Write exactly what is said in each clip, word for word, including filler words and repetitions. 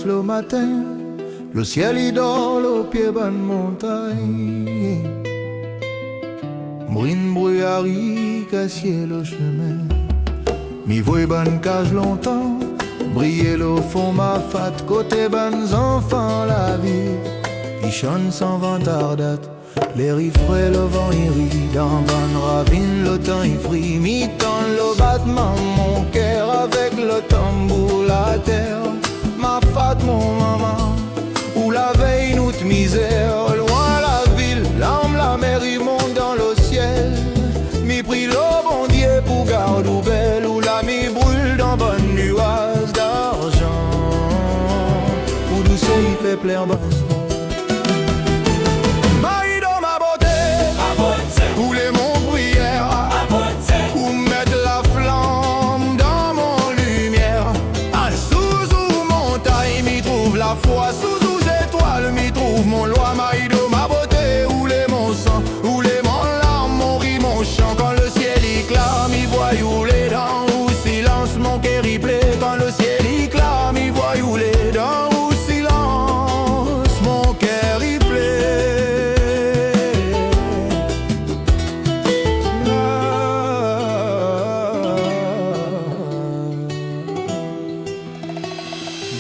lo matin, lo sièl i dor lo pié bann montagn. Brin bruyari kasié lo shemin. Mi voi bann kaz lontan briyé lo fon mafat, koté bann zanfan lavil i shann san vantardat. Lèr i fré, lo van i ri, dan bann ravine lo tan i fri. Mi tann lo batman mon kèr avèk lo tanbour latèr. Mafat mon momon, ou la vèy nout mizèr. Loin lavil, larm lamèr i mont dan lo sièl. Mi pri lo Bondié pou gard ou bèl, ou la mi bril dan bann nuaz darzan. Ou dousèr i fé plèr bann Maïdo, ma boté, ou lé mon priyèr, ou mèt la flanm dan mon limièr. Asou ou montagn, mi trouv la foi, sou ou zétoil, mi trouv mon loi. Maïdo, ma boté, ou lé mon san, ou lé mon larm, mon ri, mon shan. Kan lo sièl i klar, mi voi ou lé dan ou silans, mon kèr i plé. Kan lo sièl i klar, mi voi ou lé dan ou silans, mon kèr i plé.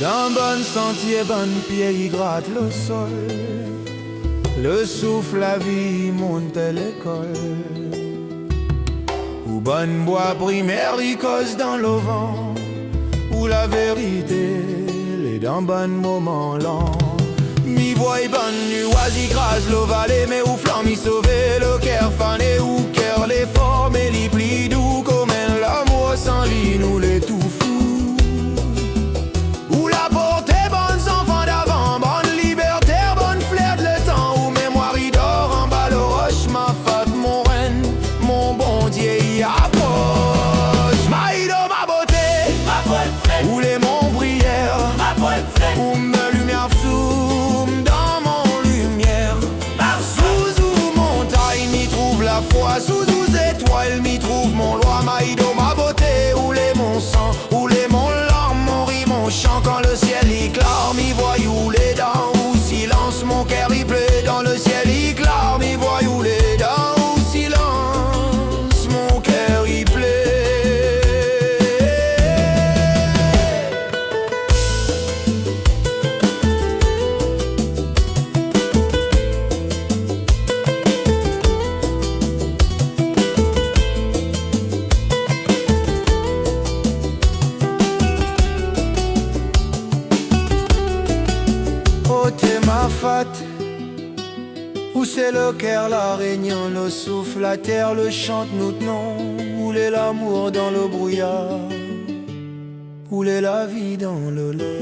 Dan bann santié, bann pié i grat lo sol. Lo souf lavi i mont lékol. Ou bann boi primèr i koz dan lo van, ou la vérité lé dan bann moman lan. Mi voi bann nuaz i kraz lo valé, mé ou flanm i sové lo kèr fané. Ou kèr lé for, mé li pli dou, konm in lamour san li nou lé tou fou. Ou la porté bann zanfan davan, bann libèrtèr, bann flèr de létan. Ou mémoir i dor anba lo rosh, mafat mon rèn, mon Bondié i aprosh. Maïdo, ma boté, ou lé mon priyèr, ou mèt limièr soum dan mon limièr. Sou ou montagn, mi trouv la foi, sou ou zétoil, mi trouv mon loi. Maïdo, ma boté, ou lé mon san, ou lé mon larm, mon ri, mon shan. Kan lo sièl i klar, mi voi ou lé dan ou silans, mon kèr i plé. Dan lo sièl i klar, mi voi ou lé dan ou silans, mon kèr i plé. Oté mafat, ou sé lo kèr La Rényon, lo souf latèr, lo shant nout non. Ou lé lamour dan lo brouyar, ou lé lavi dan lo lèr.